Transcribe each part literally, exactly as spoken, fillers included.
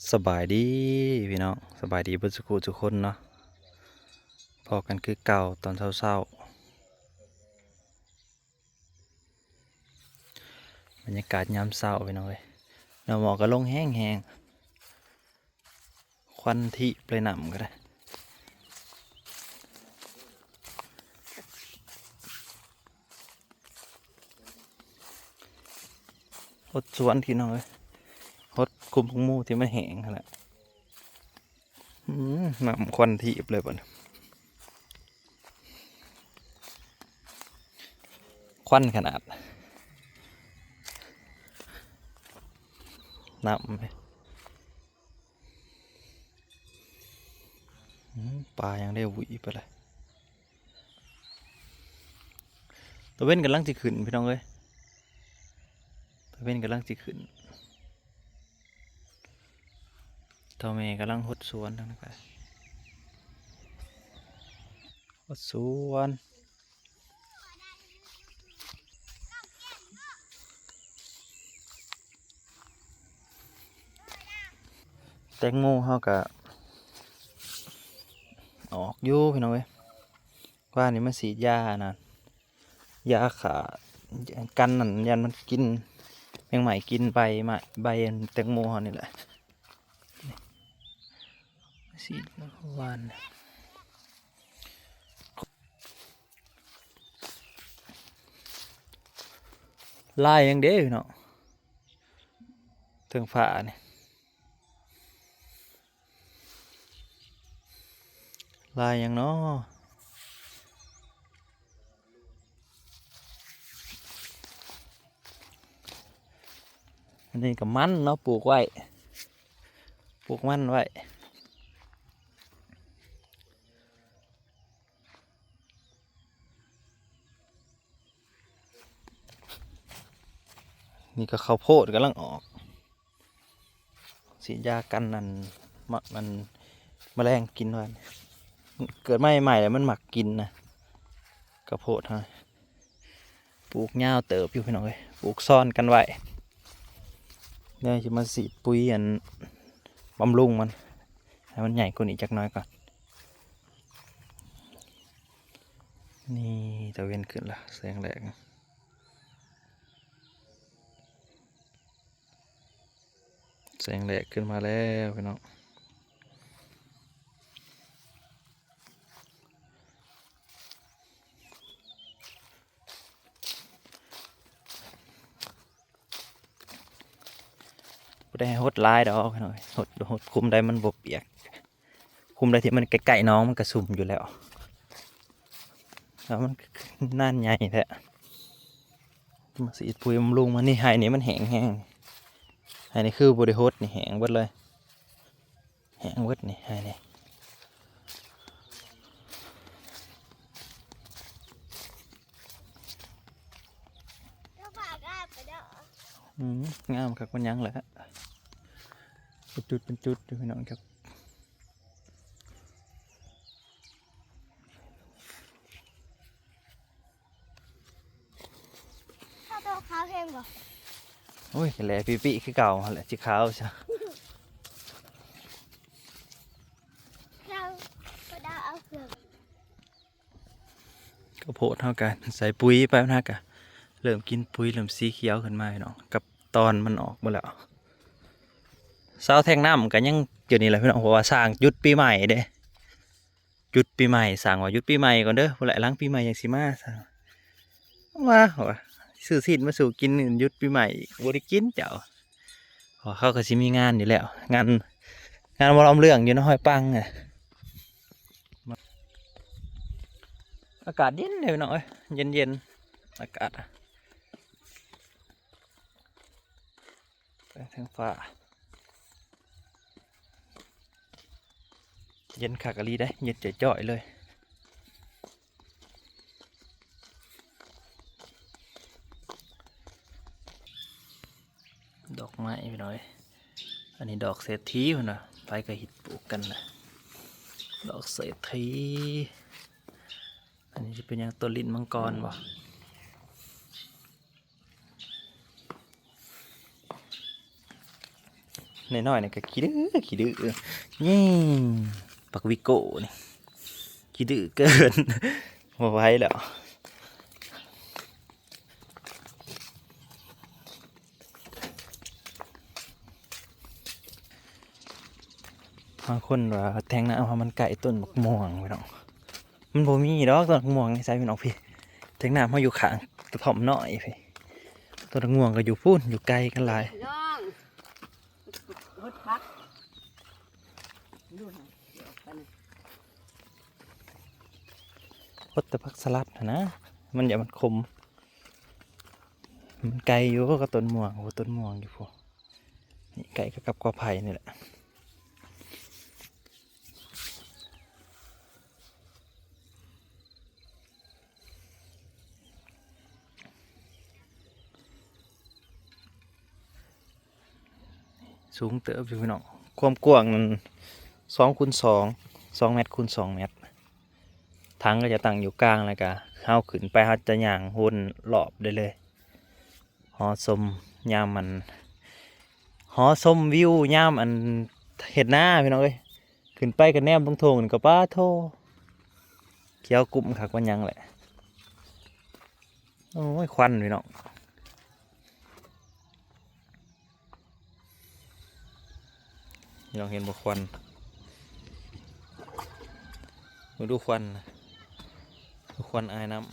สบายดีพี่น้อง สบายดีเบิดสุขุทุกคนเนาะ พอกันคือเก่าตอนเช้าๆ บรรยากาศยามเช้าพี่น้องเอ้ย หน้าหมอกก็ลงแฮงๆ ควันทิบเลย น้ำก็ได้ หดสวนพี่น้องเอ้ย หดคุมพงมูที่มันแห้งหั่นแหละ อืม น้ำควันทิบเลยบัดนี้ ควันขนาด น้ำ อืม ปลายังได้หวีไปเลย ตะเวนกำลังสิขึ้นพี่น้องเอ้ย ตะเวนกำลังสิขึ้น เฒ่าแม่กำลังหดสวนทางนั้นไป หดสวน แตงโมเฮาก็ออกอยู่พี่น้องเอ้ย ว่านี่มาฉีดยานะ ยาฆ่ากันนั่น ยันมันกิน แมงไหม้กินใบไม้ ใบแตงโมเฮานี่แหละ ฉีดวาน ลายยังเด้พี่น้อง เทิงฟ้านี่ ลายยังเนาะ อันนี้ก็มันเนาะ ปลูกไว้ ปลูกมันไว้ นี่ก็ข้าวโพดกำลังออก ฉีดยากันนั่น มะ มัน แมลงกินว่า เกิดใหม่ๆ แล้วมันมักกินนะ ข้าวโพดฮะ ปลูกยาวเติบอยู่พี่น้องเอ้ย ปลูกซ้อนกันไว้ เดี๋ยวจะมาฉีดปุ๋ยอันบำรุงมัน ให้มันใหญ่กว่านี้จักหน่อยก่อน นี่ตะเวนขึ้นละ แสงแรก แสงแรกขึ้นมาแล้วพี่น้อง บ่ได้ให้หดหลายดอกพี่น้อง หด หดคุมใดมันบ่เปียก คุมใดที่มันใกล้ๆหนองมันก็ซุ่มอยู่แล้ว แล้วมันนานใหญ่แท้ มาฉีดปุ๋ยบำรุงมันนี่ ไฮ่นี่มันแห้งแฮง ไฮ่นี่คือบ่ได้หดนี่ แห้งเบิดเลย แห้งเบิดนี่ ไฮ่นี่ อืม งามคักมันยังแหละ เป็นจุดเป็นจุดอยู่พี่น้องครับ ข้าวต้มข้าวแห้งบ่ โอ้ย แหละปีๆ คือเก่าหั่นแหละ สิขาวซะ ข้าวก็ได้เอาเกลือ ข้าวโพดเฮาก็ใส่ปุ๋ยไป มันก็เริ่มกินปุ๋ย เริ่มสีเขียวขึ้นมาพี่น้อง กับตอนมันออกหมดแล้ว เสาแทงน้ำก็ยังอยู่นี่แหละพี่น้อง เพราะว่าสร้างจุดปีใหม่เด้ จุดปีใหม่ สร้างว่าหยุดปีใหม่ก่อนเด้อ พุ้นแหละ หลังปีใหม่ยังสิมา สร้างว่า ว่า ซื้อซีนมาสู่กิน หยุดปีใหม่อีก บ่ได้กินเจ้า เพราะเขาก็สิมีงานอยู่แล้ว งาน งานหมอลำเรื่องอยู่เนาะ ห้อยปังอะ อากาศเย็นเลยพี่น้องเอ้ย เย็นๆ อากาศอะ แสงฟ้า เย็นคักอีหลีเด้ เย็นจ่อยๆ เลย ดอกไม้พี่น้องเอ้ย อันนี้ดอกเศรษฐีพุ่นน่ะ ไผก็ฮิตปลูกกันนะ ดอกเศรษฐี อันนี้จะเป็นหยัง ต้นลิ้นมังกรบ่ น้อยๆนี่ก็ขี้ดื้อขี้ดื้อ นี่ปักวิโก้นี่ขี้ดื้อเกิน บ่ไหวแล้ว บางคนว่าแท้งน้ำเฮามันใกล้ต้นบักม่วงพี่น้อง มันบ่มีดอกต้นบักม่วงในไสพี่น้องพี่ แท้งน้ำเฮาอยู่ข้างกระท่อมน้อยพี่ ต้นบักม่วงก็อยู่พู้น อยู่ไกลกันหลาย น้องรถพัก ดูหาเดี๋ยวกันนะ พดแต่ผักสลัดหั้นนะ มันอย่ามันขม มันไกลอยู่กับต้นม่วง โอ้ ต้นม่วงอยู่พู้น นี่ไกลก็กับกอไผ่นี่แหละ สูงเติบอยู่พี่น้อง ความกว้างนั่น สองคูณสอง สองเมตรคูณสองเมตร ถังก็จะตั้งอยู่กลาง แล้วก็เฮาขึ้นไป เฮาจะย่างวนรอบได้เลย หอชมยามมัน หอชมวิวยามอันเฮ็ดนาพี่น้องเอ้ย ขึ้นไปก็แนมลงโทงนี่ก็ ป๊าโธ่ เขียวกุ้มคักปานหยังแหละ โอ้ย ควันพี่น้อง พี่น้องเห็นบ่ควัน มาดูควันนะ ดูควันอายน้ำ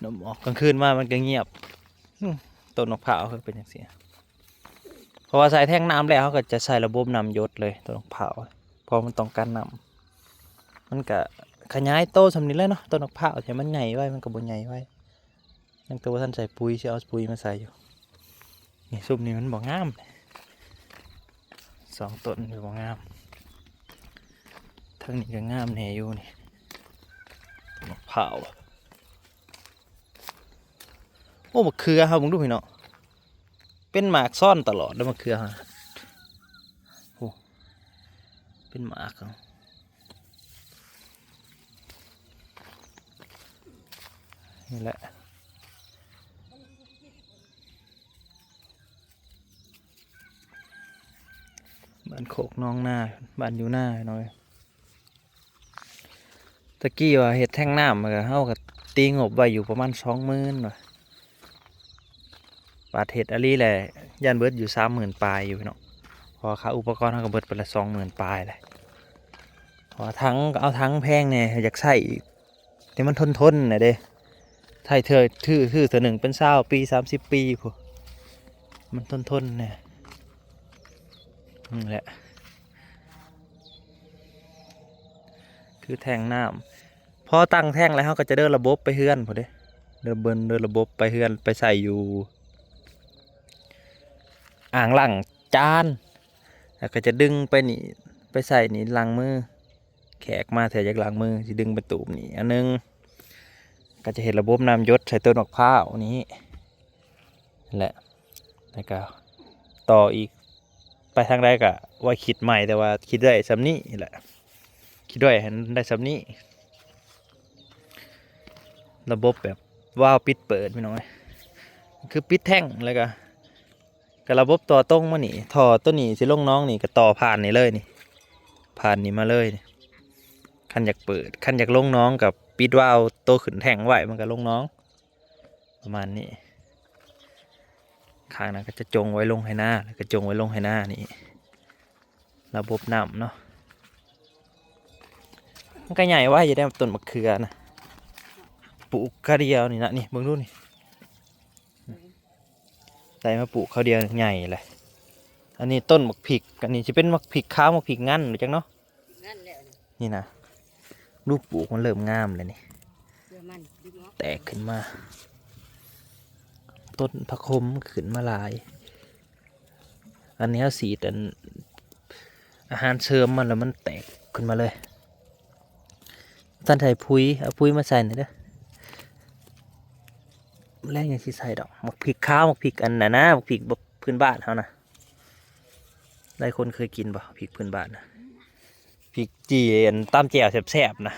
น้ำออกกลางคืนมามันก็เงียบ อืม ต้นมะพร้าวคือเป็นจั่งซี้ เพราะว่าใส่แท้งน้ำแล้ว เขาก็จะใส่ระบบน้ำหยดเลยต้นมะพร้าว เพราะมันต้องการน้ำ มันก็ขยายโตส่ำนี้แหละเนาะ ต้นมะพร้าว แต่มันใหญ่ไว มันก็บ่ใหญ่ไว ยังแต่ว่าทันใส่ปุ๋ย สิเอาปุ๋ยมาใส่อยู่ นี่ซุมนี้มันบ่งาม สองต้นนี่บ่งาม ทางนี้ก็งามแน่อยู่นี่ มะพร้าว โอ้ บักเขือเฮา เบิ่งดูพี่น้อง เป็นหมากซ้อนตลอดเลย มะเขือเฮา โอ้ เป็นหมากเอา นี่แหละ บ้านโคกหนองนา บ้านอยู่นาหน่อย ตะกี้ว่าเฮ็ดแท้งน้ำ ก็ เฮาก็ตีงบไว้อยู่ประมาณสองหมื่นว่ะ บาดเฮ็ดอีหลีแหละ ย่านเบิดอยู่สามหมื่นปลายอยู่พี่น้อง เพราะว่าค่าอุปกรณ์เฮาก็เบิดไปละสองหมื่นปลายแหละ เพราะว่าถังก็เอาถังแพงแหน่ อยากใช้อีก ที่มันทนๆน่ะเด้ ไทยเถื่อ ถือ ถือเทื่อหนึ่งเป็นซาวปี สามสิบปีพู้น มันทนๆแหน่ นั่นแหละ คือแท้งน้ำ พอตั้งแท้งแล้ว เฮาก็จะเดินระบบไปเฮือนพู้นเด้ เดินเบิ่น เดินระบบไปเฮือน ไปใส่อยู่ อ่างล้างจาน แล้วก็จะดึงไปนี่ ไปใส่นี่ล้างมือ แขกมาเทื่ออยากล้างมือ สิดึงไปตูบนี่อันหนึ่ง ก็จะเฮ็ดระบบน้ำหยดใส่ต้นมะพร้าวนี่แหละ แล้วก็ต่ออีก ไปทางใดก็ว่าคิดใหม่ แต่ว่าคิดได้ส่ำนี้แหละ คิดได้หั้นได้ส่ำนี้ ระบบแบบวาล์วปิดเปิดพี่น้องเอ้ย คือปิดแท้งแล้วก็ ก็ระบบต่อตรงมานี่ ท่อตัวนี้สิลงหนองนี่ก็ต่อผ่านนี่เลยนี่ ผ่านนี่มาเลยนี่ คันอยากเปิด คันอยากลงหนองก็ปิดวาล์วตัวขึ้นแท้งไว้ มันก็ลงหนอง ประมาณนี้ ข้างนั้นก็จะจงไว้ลงไฮ่นา แล้วก็จงไว้ลงไฮ่นานี่ ระบบน้ำเนาะ มันก็ใหญ่ไวอยู่ได้ต้นมะเขือนะ ปลูกคราวเดียวนี่นะ นี่เบิ่งดูนี่ ได้มาปลูกคราวเดียวใหญ่เลย อันนี้ต้นหมากพริก อันนี้สิเป็นหมากพริกขาว หมากพริกงั่น รู้จักเนาะ นั่นแหละ นี่นะ ลูกปลูกมันเริ่มงามเลยนี่ เดี๋ยวมันดึงออก แตกขึ้นมา ต้นผักขมขึ้นมาหลาย อันนี้เฮาสีดอัน อาหารเสริมมันแล้วมันแตกขึ้นมาเลย ท่านใส่ปุ๋ย เอาปุ๋ยมาใส่หน่อยเด้อ แรงยังสิใส่ดอก หมากพริกขาว หมากพริกอันนั้นนะ หมากพริกแบบพื้นบ้านเฮานะ หลายคนเคยกินบ่ พริกพื้นบ้านนะ พริกจี่อันตำแจ่วแซ่บๆนะ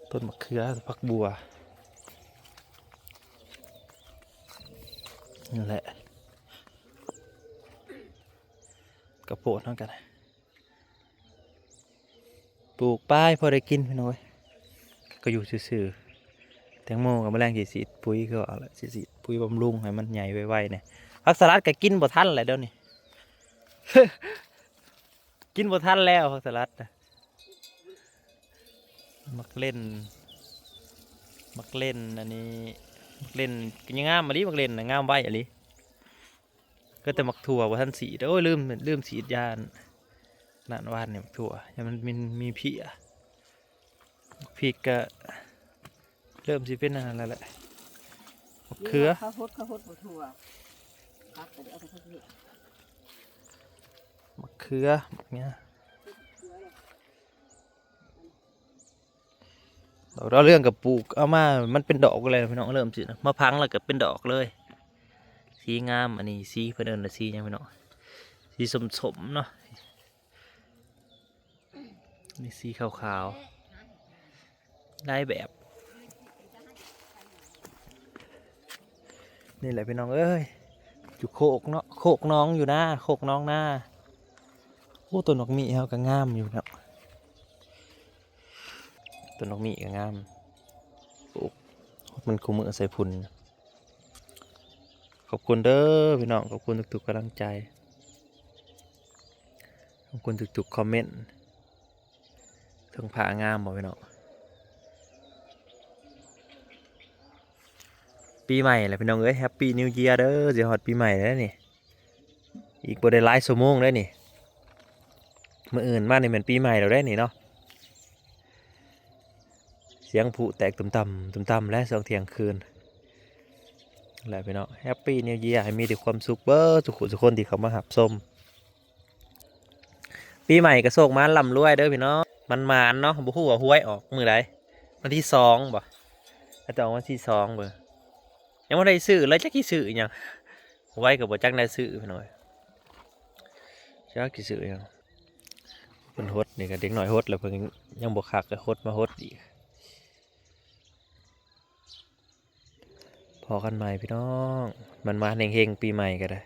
ไป ต้นมะเขือ ผักบัว นั่นแหละ กะโพดเฮากัน ปลูกไปพอได้กินพี่น้องเอ้ย ก็อยู่ซื่อๆ แตงโมก็มื้อแลงสิฉีดปุ๋ยคือว่าแหละ สิฉีดปุ๋ยบำรุงให้มันใหญ่ไวๆ เนี่ย ผักสลัดก็กินบ่ทันแหละเดี๋ยวนี้ กินบ่ทันแล้วผักสลัดน่ะ มักเล่น มักเล่นอันนี้ มักเล่นก็ยังงามอีหลี มักเล่นน่ะงามไวอีหลี ก็แต่มักถั่วบ่ทันฉีด โอ้ย ลืม ลืมฉีดยานั่นวานนี่ มักถั่ว ยานมัน มันมีเพี้ย พริกก็เริ่มสิเป็นอันนั้นแล้วแหละ มะเขือ เขาหด เขาหดบ่ทั่ว ผักก็เดี๋ยวเอาไปทางนี้ มะเขือ มะเขือ ดอกดาวเรืองก็ปลูกเอามา มันเป็นดอกเลยพี่น้อง เริ่มสินะ มาพังแล้วก็เป็นดอกเลย สีงาม อันนี้สีเพิ่นเอิ้นว่าสีหยังพี่น้อง สีส้มๆ เนาะ นี่สีขาวๆ หลายแบบ นี่แหละพี่น้องเอ้ย อยู่โคกเนาะ โคกน้องอยู่นา โคกน้องนา โอ้ ต้นหมากมี้เฮาก็งามอยู่เนาะ ต้นหมากมี้ก็งาม ปลูก มันคุมื้อใส่พุ่น ขอบคุณเด้อพี่น้อง ขอบคุณทุกๆกำลังใจ ขอบคุณทุกๆคอมเมนต์ เทิงผ้างามบ่พี่น้อง ปีใหม่แหละพี่น้องเอ้ย Happy New Year เด้อ สิฮอดปีใหม่แล้วนี่ อีกบ่ได้หลายชั่วโมงแล้วนี่ มื้ออื่นมานี่แม่นปีใหม่แล้วเด้นี่เนาะ เสียงพลุแตกตุ้มต่ำตุ้มต่ำแล้วช่วงเที่ยงคืน แหละพี่น้อง Happy New Year ให้มีแต่ความสุขเบิดทุกคนทุกคนที่เข้ามารับชม ปีใหม่ก็โชคหมานร่ำรวยเด้อพี่น้อง หมานๆเนาะ บ่ฮู้ว่าหวยออกมื้อใด วันที่สองบ่ อาจจะออกวันที่สองบ่ ยังบ่ได้ซื้อเลย จักสิซื้ออิหยัง หวยก็บ่จักได้ซื้อพี่น้อง จักสิซื้ออิหยัง เพิ่นหดนี่ก็เด็กน้อยหดแล้ว เพิ่นยังบ่คักก็หดมาหดอีก พ้อกันใหม่พี่น้อง หมานๆเฮงๆปีใหม่ก็ได้